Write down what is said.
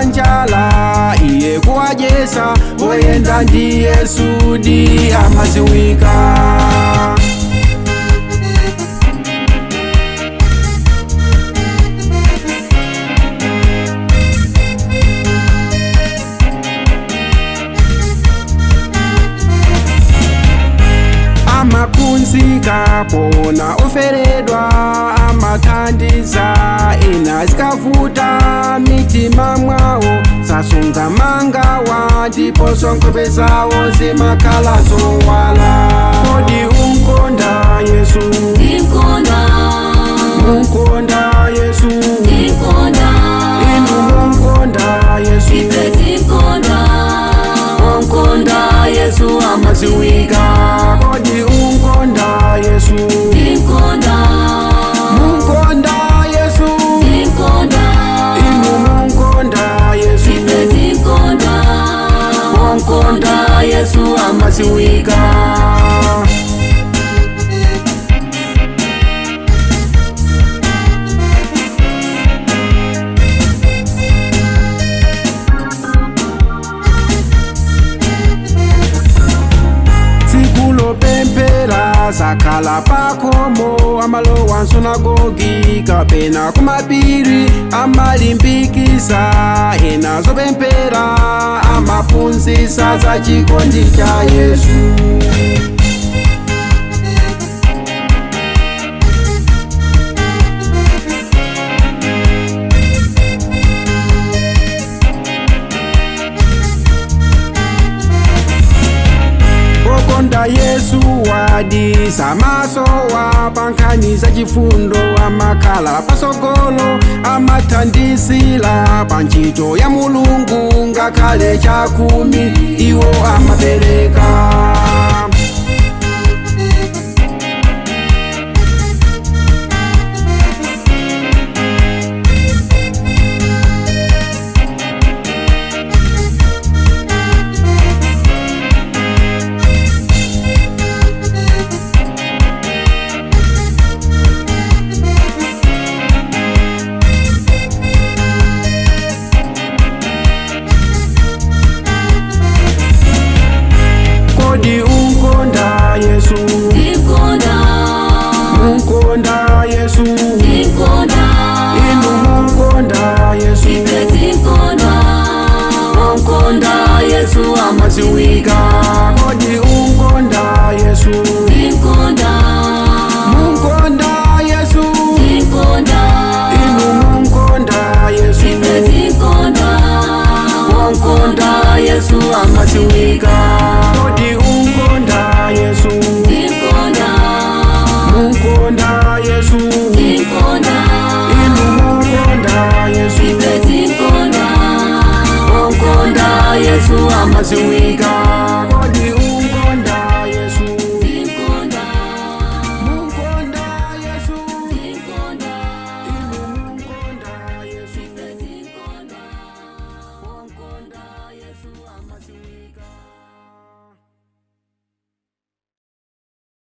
njala iye kuwajesa oyenda ndi Yesu di amaziwika. Amakunzika pona oferedwa amathandiza ena zikavuta mitima mwawo sasunga mangawa ndiponso nkhope zawo zimakhala zowala. Kodi unkonda Yesu? Ndimkonda. Munkonda Yesu? Ndimkonda. Inu munkonda Yesu? Ife timkonda. Onkonda Yesu amaziwika. Kodi unkonda Yesu? Ndimkonda. Munkonda Yesu? Ndimkonda. Inu munkonda Yesu? Ife timkonda. Onkonda Yesu amaziwika. Sikulopempera sakhala pakhomo amalowa msunagogi kapena kumapiri amalimbikisa ena zopempera amaphunzitsa za chikondi cha Yesu. Okonda Yesu wadi samasowa pankhani za chifundo amakhala pasogolo amathandizila pa ntchito ya Mulungu ngakhale chakhumi iwo amapereka. Kodi unkonda Yesu? Ndimkonda. Munkonda Yesu? Ndimkonda. Inu munkonda Yesu? Ife timkonda. Onkonda Yesu amaziwika. Kodi unkonda Yesu? Ndimkonda. Munkonda Yesu? Ndimkonda. Inu munkonda Yesu? Ife timkonda. Onkonda Yesu amaziwika. Kodi unkonda Yesu? Ndimkonda. Munkonda Yesu? Ndimkonda. Inu munkonda Yesu? Ife timkonda. Onkonda Yesu amaziwika.